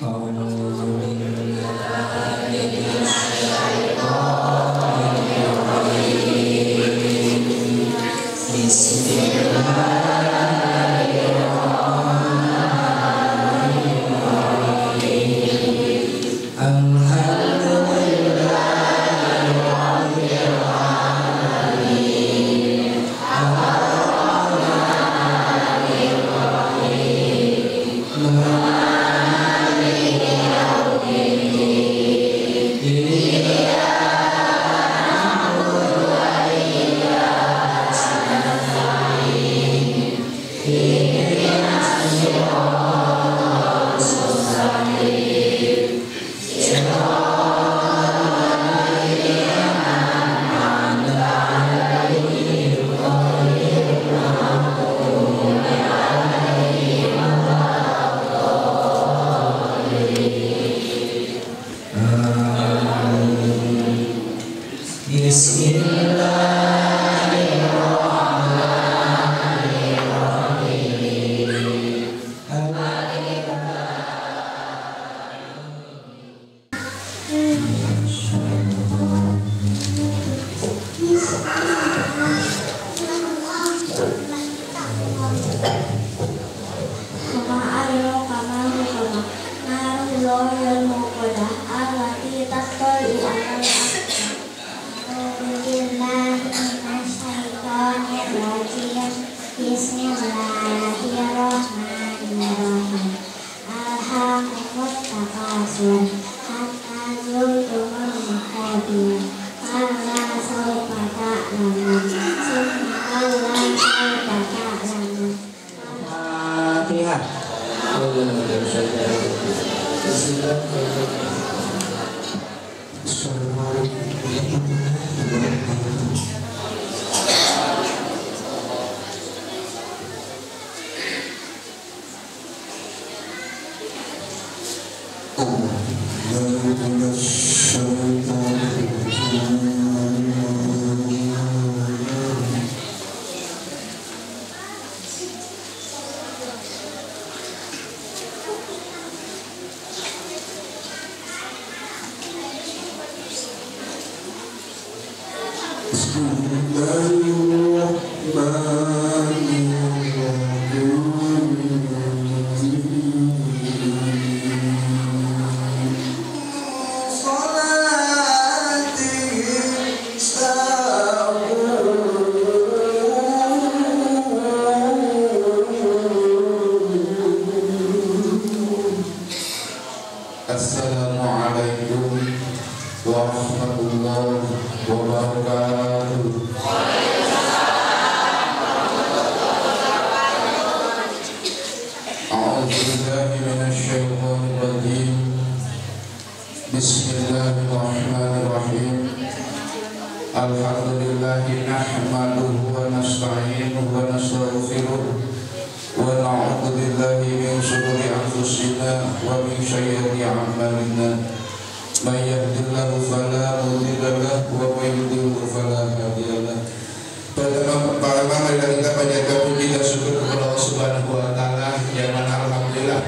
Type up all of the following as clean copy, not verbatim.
A'udzu billahi minasyaitonir rajim. Bismillahirrahmanirrahim. Alhamdulillahi rabbil alamin. Arrahmanir rahim. Maliki yaumiddin. Iyyaka na'budu wa iyyaka nasta'in. Ihdinas siratal mustaqim. Siratal ladzina an'amta 'alaihim ghairil maghdubi 'alaihim waladdallin. Amin. Bismillahirrahmanirrahim. Bismillahirrahmanirrahim. Alhaakumut takasur hatta zurtumul maqabir. Kalla sawfa ta'lamun. Summa kalla sawfa ta'lamun. Fatihah. Assalamualaikum warahmatullahi wabarakatuh. Assalamualaikum warahmatullahi wabarakatuh. A'udzu billahi minasyaitonir rajim. Bismillahirrahmanirrahim. Alhamdulillahi nahmaduhu wa nasta'inuhu wa nastaghfiruh wa na'udzu billahi min syururi anfusina wa min sayyiati a'malina. May yahdihillahu fala mudilla lahu wa may yudlil fala hadiya lahu. Pertama marilah kita panjatkan puji dan syukur kepada Allah Subhanahu wa taala yang mana alhamdulillah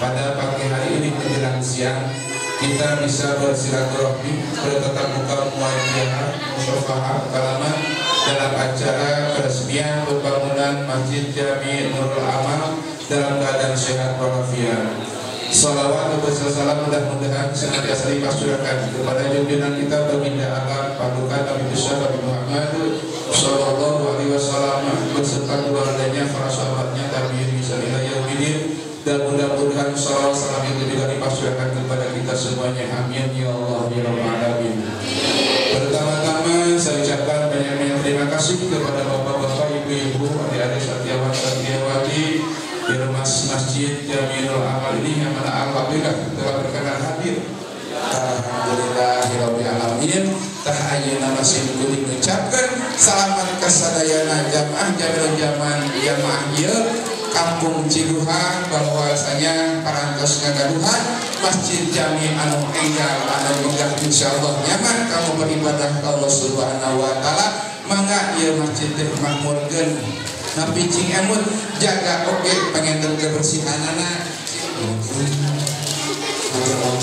pada pagi hari ini menjelang siang kita bisa bersilaturahmi, bertatap muka, muwajahah, musyafahah, kalaman dalam acara peresmian pembangunan Masjid Jami Nurul Amal dalam keadaan sehat walafiat. Salawat beserta salam mudah-mudahan senantiasa dipasturkan kepada junjungan kita baginda alam paduka Nabi besar Nabi Muhammad Shallallahu Alaihi Wasallam beserta keluarganya, para sahabatnya, tabi'in bisa ila yaumidin, dan mudah-mudahan salawat salam itu juga dipasturkan kepada kita semuanya. Amin ya Allah ya Rabbal alamin. Pertama-tama saya ucapkan banyak-banyak terima kasih kepada bapak-bapak, ibu-ibu, adik-adik santriawan santriawati di rumah Masjid Jami Nurul Amal ini yang mana alhamdulillah telah berkenan hadir. Alhamdulillahirabbil alamin. Tah ayeuna masih kuring ngucapkeun salaman kasadayana jamaah Jamil Jaman jamaah ieu Kampung Ciguha bahwasanya parantos ngagaduhan Masjid Jami anu enggal anu megah insyaallah nyaman kamu beribadah ka Allah Subhanahu wa taala. Mangga ieu masjid teh makmurkeun napi cing emut jaga oge panginten kebersihanana.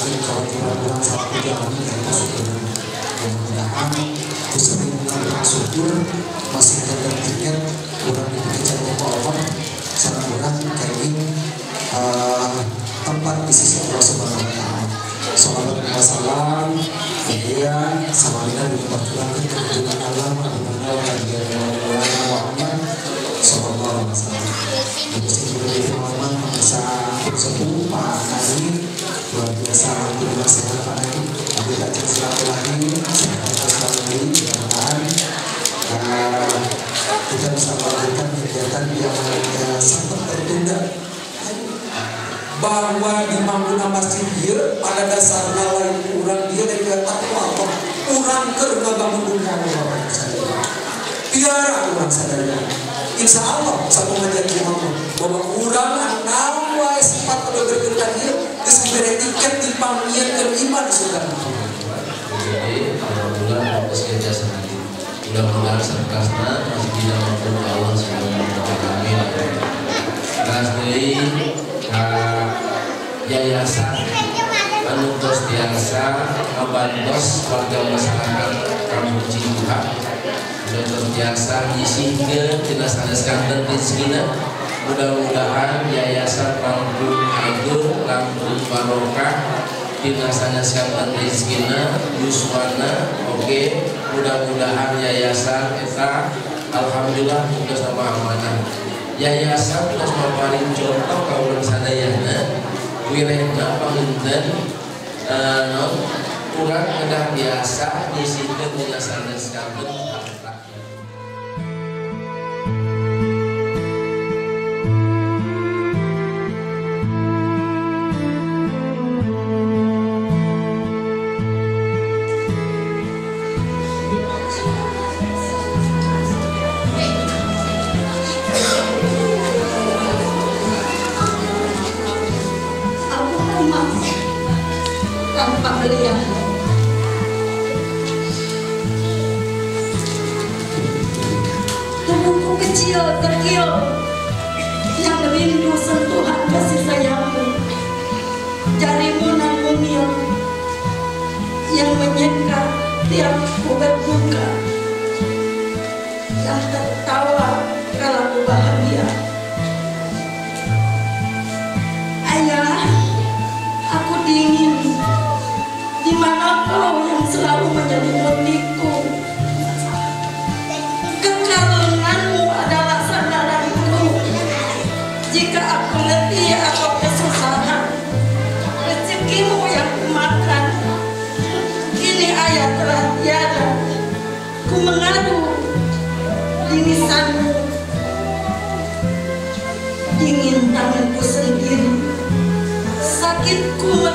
jadi kewajiban urang salaku jalmi nyaeta syukur. Mudah-mudahan kusering urang syukur masih jaga tiket urang diberi ku Allah sareng urang kenging tempat di sisi Allah Subhanahu wa taala. Shalawat wa salam kemudian salamina diperjuangkan kebutuhan alam Muhammad sallallahu alaihi wasallam. Jadi teman-teman pemirsa sepuh Pak Kani luar biasa, alhamdulillah sehat Pak Kani. Tapi tak silaturahmi, silaturahmi mudah-mudahan kita bisa melakukan kegiatan yang sempat tertunda. Bahwa di bangunan masjid dia pada dasarnya lain urang dia dari takwa Allah urang keur ngabangun dunia Allah sadaya piara urang sadaya insya Allah sakumaha janji Allah bahwa urang anu wae sifat anu berkeun ieu geus dibere tiket dipangieun iman di surga. Jadi alhamdulillah fokus kerja sendiri. Mudah-mudahan sakrasna masih dina maupun Allah Subhanahu wa taala. Amin. Kelas deui yayasan anu tos tiasa ngabantos warga masyarakat Kampung Ciguha anu tos tiasa nyisihkeun tina sanes kanten rezekina. Mudah-mudahan yayasan langkung agung langkung barokah tina sanes kanten rezekina yuswana. Oke, mudah-mudahan yayasan eta alhamdulillah tos nama amanah. Yayasan tos maparin contoh ka urang sadayana wirehna panginten naon urang kedah biasa nyisihkeun dina sanes kanten harta. Tanpa beliau. Tubuhku kecil terkil yang rindu sentuhan kasih sayangmu, jarimu nan mungil yang menyeka tiap ku berduka, yang tertawa kalau ku bahagia. Ayah, aku dingin. Di mana kau yang selalu menyelimutiku? Kekal lenganmu adalah sandaranku. Jika aku letih atau kesusahan, rezekimu yang kumakan. Kini ayah telah tiada. Ku mengadu di nisanmu. Dingin tanganku sendiri. Sakitku.